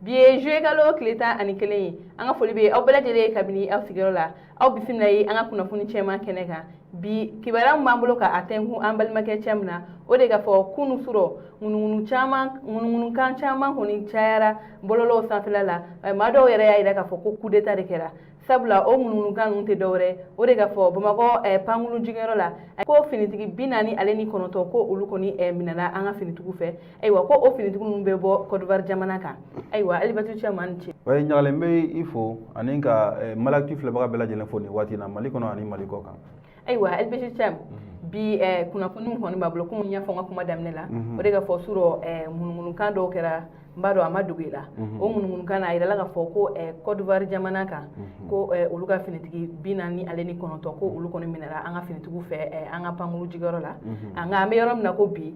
Bi ye juillet kalo tile 11 ye. An ka foli bɛ aw bɛɛ lajɛlen ye kabini aw sigiyɔrɔ la. Aw bisimila ye an ka kunnafoni cɛman kɛnɛ kan. Bi kibaruya min b'an bolo ka a tɛnkun an balimakɛ cɛ min na, o de k'a fɔ kunu surɔ, ŋunuŋunu caman, ŋunuŋunukan caman kɔni cayara bɔlɔlɔw sanfɛla la. Maa dɔw yɛrɛ y'a jira k'a fɔ ko coup d'état de kɛra, sabula o ŋunuŋunukan ninnu tɛ dɔwɛrɛ, o de k'a fɔ Bamakɔ pankulu jiginyɔrɔ la, ko finitigi 49, ko olu kɔni minɛna an ka finitigiw fɛ. Ayiwa, ko o finitigi ninnu bɛ bɔ Côte d'Ivoire jamana kan. Ayiwa, Alibatu Cɛ, ni ce. Ouais, Ɲagalen, n bɛ i fo ani ka Malactu filɛbaga bɛɛ lajɛlen fo nin waati in na, Mali kɔnɔ ani Mali kɔ kan. Ayiwa, Alibatu Cɛ, bi kunnafoni min kɔni b'a bolo, komi n y'a fɔ n ka kuma daminɛ la, o de k'a fɔ surɔ ŋunuŋunukan dɔw kɛra, n b'a dɔn a ma dogo i la. O ŋunuŋunukan na, a yirala k'a fɔ ko Côte d'Ivoire jamana kan, ko olu ka finitigi 49, ko olu kɔni minɛra an ka finitigiw fɛ an ka pankuru jigiyɔrɔ la. Nka an bɛ yɔrɔ min na ko bi,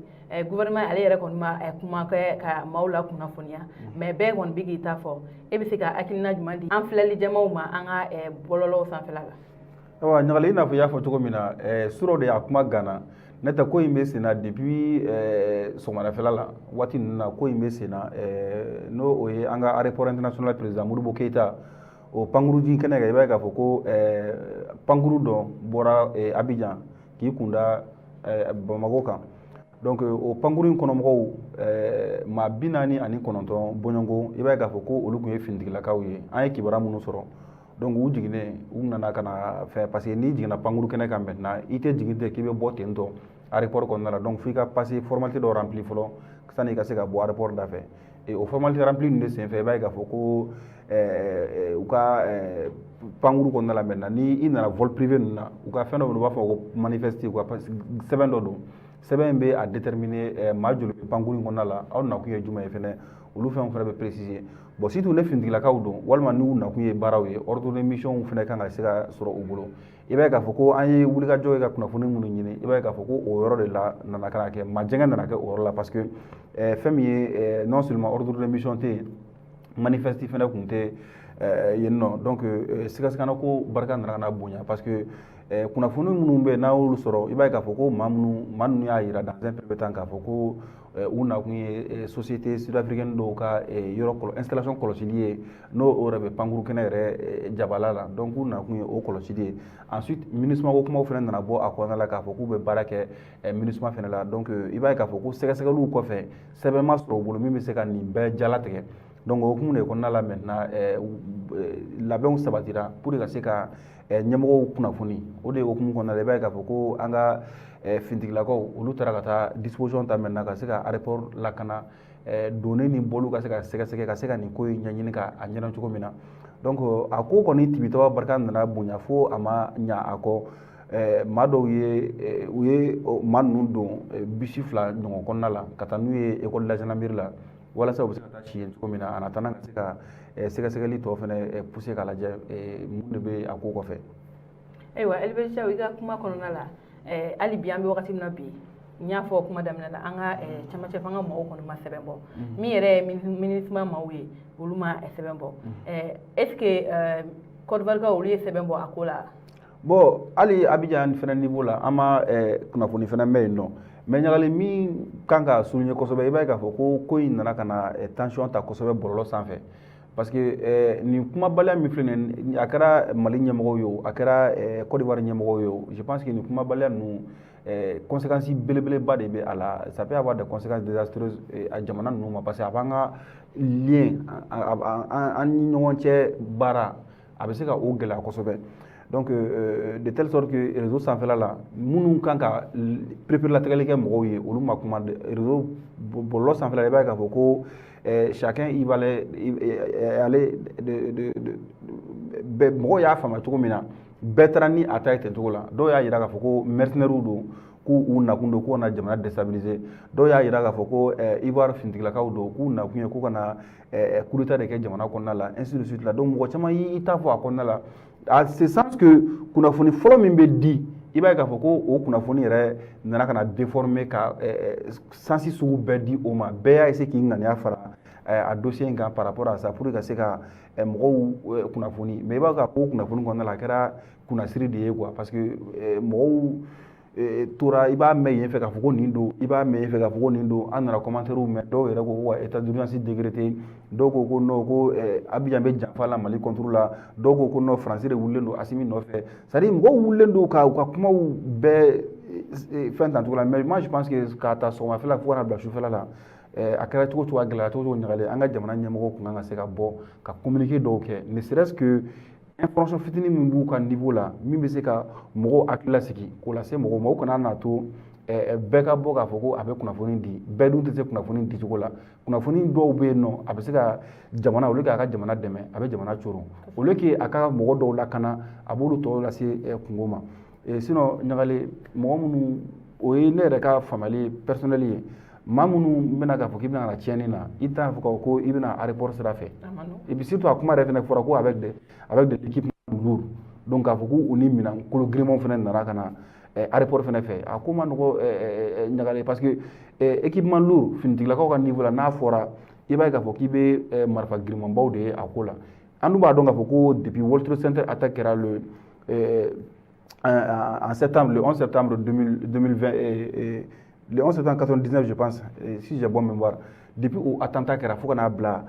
gouvernement ale yɛrɛ kɔni ma kuma kɛ ka maaw la kunnafoniya, mais bɛɛ kɔni bɛ k'i ta fɔ. E bɛ se ka hakilina jumɛn di an filɛli jamaw ma an ka bɔlɔlɔw sanfɛla la? Ayiwa Ɲagali, i n'a fɔ i y'a fɔ cogo min na, surɔ de a kuma ganna. Ne tɛ, ko in bɛ sen na depuis sɔgɔmadafɛla la. Waati ninnu na, ko in bɛ sen na, n'o o ye an ka aéroport international président Modibo Keyita, o pankuru jigin kɛnɛ kan. I b'a ye k'a fɔ ko pankuru dɔ bɔra Abidjan k'i kunda Bamako kan. Donc o pankuru in kɔnɔmɔgɔw, maa 49 bɔɲɔgɔnko, i b'a ye k'a fɔ ko olu tun ye finitigilakaw ye, an ye kibaruya minnu sɔrɔ. Donc u jiginnen, u nana ka na fɛn, parce que n'i jiginna pankuru kɛnɛ kan maintenant, i tɛ jigin ten k'i bɛ bɔ ten tɔ aéroport kɔnɔna la. Donc f'i ka passer formalité dɔ rempli fɔlɔ sanni i ka se ka bɔ aéroport da fɛ. Et o formalité rempli ninnu de senfɛ, i b'a ye k'a fɔ ko u ka pankuru kɔnɔna la maintenant, ni i nana vol privé ninnu na, u ka fɛn dɔ bɛ yen, u b'a fɔ ko manifeste, u ka sɛbɛn dɔ don. Sɛbɛn in bɛ a déterminer maa joli bɛ pankuru in kɔnɔna la, aw nakun ye jumɛn ye fɛnɛ, olu fɛnw fɛnɛ bɛ préciser. Bon, surtout ne finitigilakaw don walima n'u nakun ye baaraw ye, ordre de mission fɛnɛ kan ka se ka sɔrɔ u bolo. I b'a ye k'a fɔ ko an ye wulikajɔ ye ka kunnafoni minnu ɲini, i b'a ye k'a fɔ ko o yɔrɔ de la nana ka na kɛ majɛngɛ nana kɛ o yɔrɔ la, parce que fɛn min ye, non seulement ordre de mission tɛ yen, manifeste fɛnɛ tun tɛ yen nɔ. Donc sigasigana ko barika nana ka na bonya, parce que kunnafoni minnu bɛ yen, n'an y'olu sɔrɔ, i b'a ye k'a fɔ ko maa minnu, maa ninnu y'a yira dans un premier temps k'a fɔ ko u nakun ye société sud-africaine dɔw ka yɔrɔ installation kɔlɔsili ye, n'o o yɛrɛ bɛ pankuru kɛnɛ yɛrɛ jabala la. Donc u nakun ye o kɔlɔsili ye. Ensuite, MINUSMA ko kumaw fana nana bɔ a kɔnɔna la k'a fɔ k'u bɛ baara kɛ MINUSMA fana la. Donc i b'a ye k'a fɔ ko sɛgɛsɛgɛliw kɔfɛ, sɛbɛn ma sɔrɔ u bolo min bɛ se ka nin bɛɛ jalatigɛ. Donc o hukumu de kɔnɔna la maintenant, labɛnw sabatira pour ka se ka ɲɛmɔgɔw kunnafoni. O de hukumu kɔnɔna la, i b'a ye k'a fɔ ko an ka finitigilakaw, olu taara ka taa disposition ta maintenant ka se ka aéroport lakana, donni ni bɔliw ka se ka sɛgɛsɛgɛ, ka se ka nin ko in ɲɛɲini ka a ɲɛdɔn cogo min na. Donc a ko kɔni tibitɔ barika nana bonya fo a ma ɲa a kɔ. Maa dɔw ye, u ye maa ninnu don bisi 2 ɲɔgɔn kɔnɔna la ka taa n'u ye école de la gendarmerie la, walasa u bɛ se ka taa si yen cogo min na, en attendant ka se ka sɛgɛsɛgɛli tɔ fɛnɛ pousser k'a lajɛ mun de bɛ a ko kɔfɛ. Ayiwa, Elibeti, i ka kuma kɔnɔna la, hali bi an bɛ wagati min na bi, n y'a fɔ kuma daminɛ la, an ka camancɛ fanga maaw kɔni ma sɛbɛn bɔ. Min yɛrɛ ye MINUSMA maaw ye, olu ma sɛbɛn bɔ. Est ce que Côte d'Ivoire olu ye sɛbɛn bɔ a ko la? Bon, hali Abidjan fɛnɛ niveau la, an ma kunnafoni fɛnɛ mɛn yen nɔ. Mais Ɲagali, min kan ka souligner kosɛbɛ, i b'a ye k'a fɔ ko ko in nana ka na tension ta kosɛbɛ bɔlɔlɔ sanfɛ, parce que nin kumabaliya min filɛ nin ye, a kɛra Mali ɲɛmɔgɔw ye o, a kɛra Côte d'Ivoire ɲɛmɔgɔw ye o, je pense que nin kumabaliya ninnu, conséquences belebeleba de bɛ a la. Ça peut avoir des conséquences désastreuses a jamana ninnu ma, parce que a b'an ka lien an ni ɲɔgɔn cɛ baara, a bɛ se ka o gɛlɛya kosɛbɛ. Donc de telle sorte que réseau sanfɛla la, minnu kan ka pereperelatigɛli kɛ mɔgɔw ye, olu ma kuma. Réseau bɔlɔlɔ sanfɛla la, i b'a ye k'a fɔ ko chacun y va aller de bɛɛ. Mɔgɔw y'a faamuya cogo min na, bɛɛ taara ni a ta ye ten cogo la. Dɔw y'a yira k'a fɔ ko mercenaires don, k'u nakun don k'u kana jamana déstabiliser. Dɔw y'a yira k'a fɔ ko Ivoire finitigilakaw don, k'u nakun ye k'u kana coup d'état de kɛ jamana kɔnɔna la, ainsi de suite la. Donc mɔgɔ caman y'i ta fɔ a kɔnɔna la, à ce sens que kunnafoni fɔlɔ min bɛ di, i b'a ye k'a fɔ ko o kunnafoni yɛrɛ nana ka na déformer, ka sens sugu bɛɛ di o ma. Bɛɛ y'a essayer k'i ŋaniya fara a dossier in kan par rapport à ça, pour que ka se ka mɔgɔw kunnafoni. Mais i b'a ye k'a fɔ ko kunnafoni kɔnɔna la, a kɛra kunnasiri de ye quoi, parce que mɔgɔw tora i b'a mɛn yen fɛ k'a fɔ ko nin don, i b'a mɛn yen fɛ k'a fɔ ko nin don. An nana commentaire mɛn, dɔw yɛrɛ ko ko ka état d'urgence décrété, dɔw ko ko non, ko Abidjan bɛ janfa la Mali contre la, dɔw ko ko non, Faransi de wulilen don Assimi nɔfɛ. C'est à dire, mɔgɔw wulilen don ka u ka kumaw bɛɛ fɛn tan cogo la. Mais moi, je pense que k'a ta sɔgɔmafɛla fo ka na bila sufɛla la, a kɛra cogo cogo, a gɛlɛyara cogo cogo, ɲagalen, an ka jamana ɲɛmɔgɔw tun kan ka se ka bɔ ka communiqué dɔw kɛ, ne serait-ce que information fitinin min b'u ka niveau la, min bɛ se ka mɔgɔw hakili lasigi, k'o lase mɔgɔw ma. U kana n'a to bɛɛ ka bɔ k'a fɔ ko a bɛ kunnafoni di. Bɛɛ dun tɛ se kunnafoni di cogo la. Kunnafoni dɔw bɛ yen nɔ, a bɛ se ka jamana, au lieu k'a ka jamana dɛmɛ, a bɛ jamana coron. Au lieu que a ka mɔgɔ dɔw lakana, a b'olu tɔw lase kungo ma. Sinon, ɲagalen, mɔgɔ minnu, o ye ne yɛrɛ ka faamuyali personnel ye, maa minnu bɛna k'a fɔ k'i bɛna na tiɲɛni na, i t'a fɔ ko i bɛna aéroport sira fɛ. Et puis surtout, a kuma yɛrɛ fɛnɛ fɔra ko avec de l'équipement lourd. Donc k'a fɔ ko u ni minɛn kolo girimanw fɛnɛ nana ka na aéroport fɛnɛ fɛ, a ko ma nɔgɔ, ɲagalen, parce que équipement lourd, finitigilakaw ka niveau la, n'a fɔra, i b'a ye k'a fɔ k'i bɛ marifa girimanbaw de ye a ko la. An dun b'a dɔn k'a fɔ ko depuis World Trade Center attaque kɛra le en septembre, le 11 septembre 2020, le 11 septembre 99, je pense, si j'ai bonne mémoire, depuis o attentat kɛra fo ka n'a bila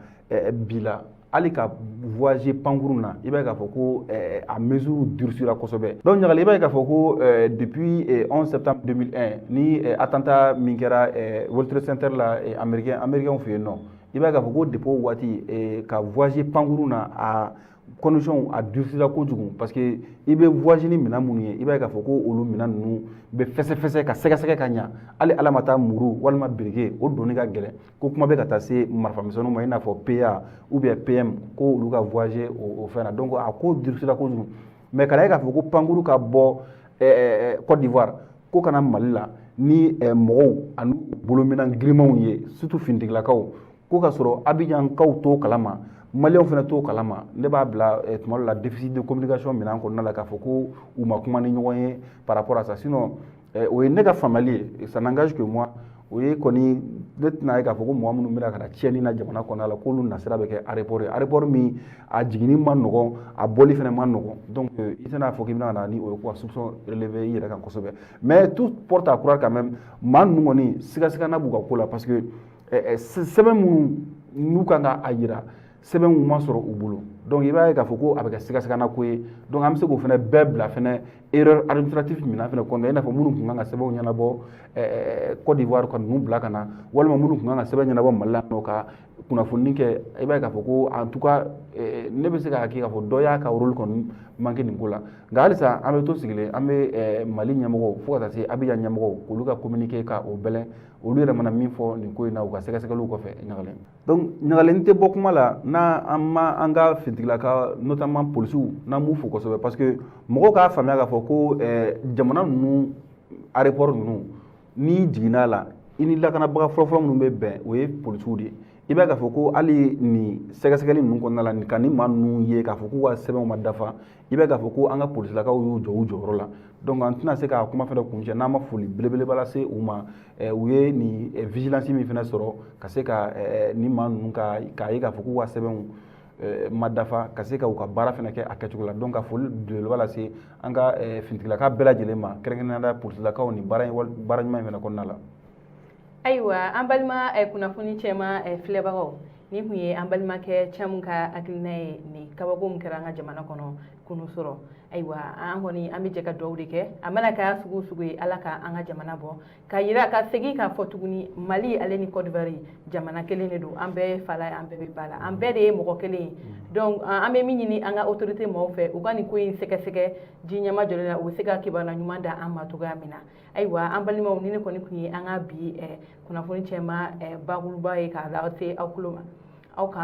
bi la, hali ka voyager pankurun na, i b'a ye k'a fɔ ko a mesure durcira kosɛbɛ. Donc ɲagali, i b'a ye k'a fɔ ko depuis 11 septembre 2001, ni attentat min kɛra World Trade Center la, américain fɛ yen nɔ, i b'a ye k'a fɔ ko depuis o waati, ka voyager pankurun na, a condition a durcira kojugu, parce que i bɛ voyager ni minɛn minnu ye, i b'a ye k'a fɔ ko olu minɛn ninnu bɛ fɛsɛfɛsɛ ka sɛgɛsɛgɛ ka ɲa. Hali ala ma taa muru walima birike, o donni ka gɛlɛn, ko kuma bɛ ka taa se marifamisɛnninw ma, i n'a fɔ PA ou bien PM, ko olu ka voyager o fɛn na. Donc a ko durcira kojugu. Mais ka na ye k'a fɔ ko pankuru ka bɔ Côte d'Ivoire ko ka na Mali la ni mɔgɔw ani bolominɛn girimanw ye, surtout finitigilakaw, ko ka sɔrɔ Abidjankaw t'o kalama, maliyɛnw fana t'o kalama, ne b'a bila tuma dɔ la déficit de communication minɛn kɔnɔna la, k'a fɔ ko u ma kuma ni ɲɔgɔn ye par rapport à ça. Sinon, o ye ne ka faamuyali ye, ça n'engage que moi. O ye kɔni, ne tɛna ye k'a fɔ ko mɔgɔ minnu bɛna ka na tiɲɛni na jamana kɔnɔna la, k'olu nasira bɛ kɛ aéroport ye, aéroport min a jiginni ma nɔgɔn, a bɔli fana ma nɔgɔn. Donc i tɛna fɔ k'i bɛna na ni o ye ko ka soupçon relever i yɛrɛ kan kosɛbɛ. Mais tout porte à croire quand même, maa ninnu kɔni, sigasigana b'u ka ko la, parce que sɛbɛn minnu n'u kan ka a yira, sɛbɛnw ma sɔrɔ u bolo. Donc i b'a ye k'a fɔ ko a bɛ kɛ sigasigana ko ye. Donc an bɛ se k'o fana bɛɛ bila fɛnɛ erreur administrative minɛn fɛnɛ kɔnɔ, i n'a fɔ minnu tun kan ka sɛbɛnw ɲɛnabɔ Côte d'Ivoire ka ninnu bila ka na, walima minnu tun kan ka sɛbɛn ɲɛnabɔ Mali la nɔ ka kunnafoni kɛ. I b'a ye k'a fɔ ko en tout cas, ne bɛ se k'a kɛ k'a fɔ dɔ y'a ka rôle kɔni manqué nin ko la. Nka halisa an bɛ to sigilen, an bɛ Mali ɲɛmɔgɔw fo ka taa se Abidjan ɲɛmɔgɔw, k'olu ka communiqué ka o bɛlɛn, olu yɛrɛ mana min fɔ nin ko in na u ka sɛgɛsɛgɛliw kɔfɛ. Ɲagalen, donc ɲagalen tɛ bɔ kuma la n'a an ma an ka finitigilaka, notamment polisiw, n'an b'u fo kosɛbɛ, parce que mɔgɔw k'a faamuya k'a fɔ ko jamana ninnu aéroport ninnu, n'i jiginna la, i ni lakanabaga fɔlɔfɔlɔ minnu bɛ bɛn, o ye polisiw de ye. I b'a ye k'a fɔ ko hali nin sɛgɛsɛgɛli ninnu kɔnɔna la, ka ni maa ninnu ye k'a fɔ k'u ka sɛbɛnw ma dafa, i b'a ye k'a fɔ ko an ka polisilakaw y'u jɔ u jɔyɔrɔ la. Donc an tɛna se k'a kuma fɛnɛ kuncɛ n'an ma foli belebeleba lase u ma. U ye nin vigilance min fɛnɛ sɔrɔ ka se ka nin maa ninnu ka k'a ye k'a fɔ k'u ka sɛbɛnw ma dafa, ka se ka u ka baara fɛnɛ kɛ a kɛcogo la. Donc ka foli belebeleba lase an ka finitigilaka bɛɛ lajɛlen ma, kɛrɛnkɛrɛnnenya la polisilakaw, nin baara in, baara ɲuman in fɛnɛ kɔnɔna la. Ayiwa, an balima kunnafoni cɛma filɛbagaw, nin kun ye an balimakɛ Camu ka hakilina ye nin kabako min kɛra an ka jamana kɔnɔ kunu sɔrɔ. Ayiwa, an kɔni an bɛ jɛ ka dugawu de kɛ, a mana kɛ sugu o sugu ye, Ala ka an ka jamana bɔ ka yira, ka segin k'a fɔ tuguni, Mali ale ni Côte d'Ivoire, jamana kelen de don. An bɛɛ ye fa la ye, an bɛɛ bɛ ba la, an bɛɛ de ye mɔgɔ kelen ye. Donc an bɛ min ɲini an ka autorité maaw fɛ, u ka nin ko in sɛgɛsɛgɛ ji ɲɛma jɔlen na, u bɛ se ka kibaruya ɲuman da an ma cogoya min na. Ayiwa, an balimaw, ni ne kɔni tun ye an ka bi kunnafoni cɛma bakuruba ye k'a lase aw tulo ma, aw kan.